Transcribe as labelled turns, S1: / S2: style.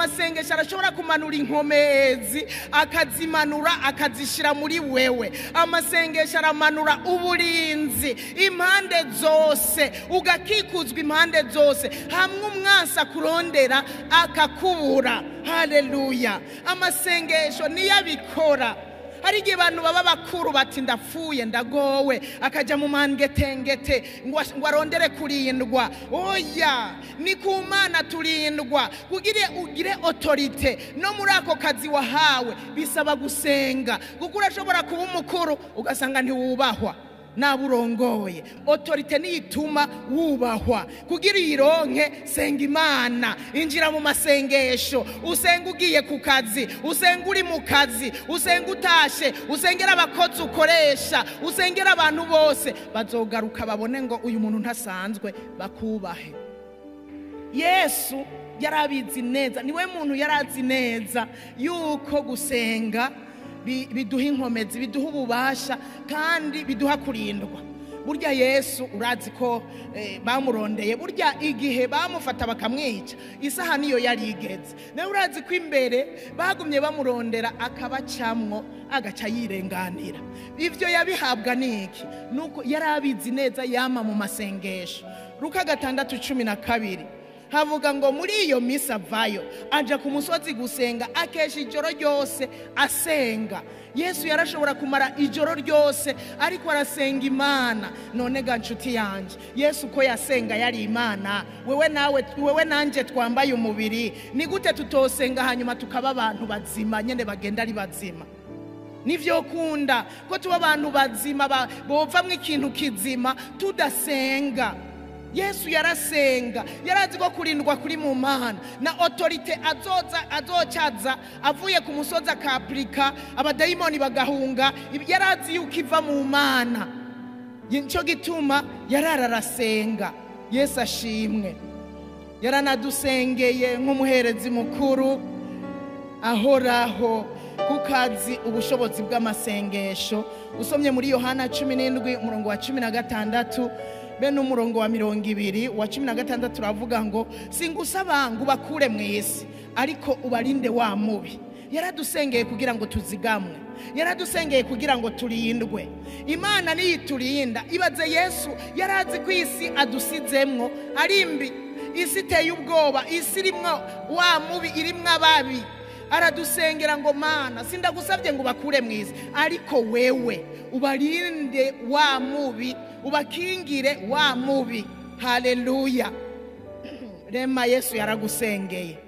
S1: Amasengesho arashobora kumanura inkomezi, akazimanura akazishyira muri wewe. Amasengesho aramanura uburinzi impande zose, ugakikuzwa impande zose, hamwe umwansi akurondera akakubura. Haleluya. Amasengesho niyo abikora. Hari igihe abantu baba bakuru bati ndapfuye ndagowe, akajya mu mangetengete ngo arondere kurindwa. Oya, ni ku Mana turindwa. Kugira ugire autorite no muri ako kazi wahawe bisaba gusenga, kuko urashobora kuba umukuru ugasanga ntiwubahwa naburongoye. Autorite niyituma wubahwa. Kugira ironke, senga Imana, injira mu masengesho, usenga ugiye ku kazi, usenga uri mu kazi, usenga utashe, usengera abakozi ukoresha, usengera abantu bose, bazogaruka babone ngo uyu muntu ntasanzwe, bakubahe. Yesu yarabizi neza, niwe muntu yarazi neza yuko gusenga biduha inkomezi, biduha ububasha, kandi biduha kurindwa. Burya Yesu urazi ko bamurondeye, burya igihe bamufata bakamwica isaha niyo yari igeze. Nawe urazi ko imbere bagumye bamurondera akabacamwo agaca yirenganira. Ivyo yabihabwa niki? Nuko yarabizi neza, yama mu masengesho. Luka 6:12 havuga ngo muri iyo misa avayo aja ku musozi gusenga, akesha ijoro ryose asenga. Yesu yarashobora kumara ijoro ryose ariko arasenga Imana. None ga nshuti yanje, Yesu ko yasenga yari Imana, wewe nawe, wewe nanje twambaye umubiri, ni gute tutosenga hanyuma tukaba abantu bazima nyene bagenda ari bazima? Nivyo kunda ko tuba abantu bazima bovamwo ikintu kizima tudasenga. Yesu yarasenga, yarazi ko kurindwa kuri mu Mana, na autorite azoza azocaza avuye ku musozi akaprika abadayimoni bagahunga, yarazi yuko iva mu Mana. Nico gituma yarararasenga. Yesu ashimwe. Yaranadusengeye nk'umuherezi mukuru ahoraho, kukazi ubushobozi bw'amasengesho. Usomye muri Yohana 17 umurongo wa 16 be n'umurongo wa 20 wa 16 uravuga ngo singusaba ngo ubakure mu isi, ariko ubarinde wa mubi. Yaradusengeye kugira ngo tuzigamwe, yaradusengeye kugira ngo turindwe. Imana niyiturinda. Ibaze Yesu yarazi ko isi adusizemwo ari mbi, isi iteye ubwoba, isi irimwo wa mubi, irimwo ababi. Aradusengera ngo Mana sindagusabye ngo ubakure mu isi, ariko wewe ubarinde wa mubi, ubakingire wa mubi. Haleluya. Rema, Yesu yaragusengeye.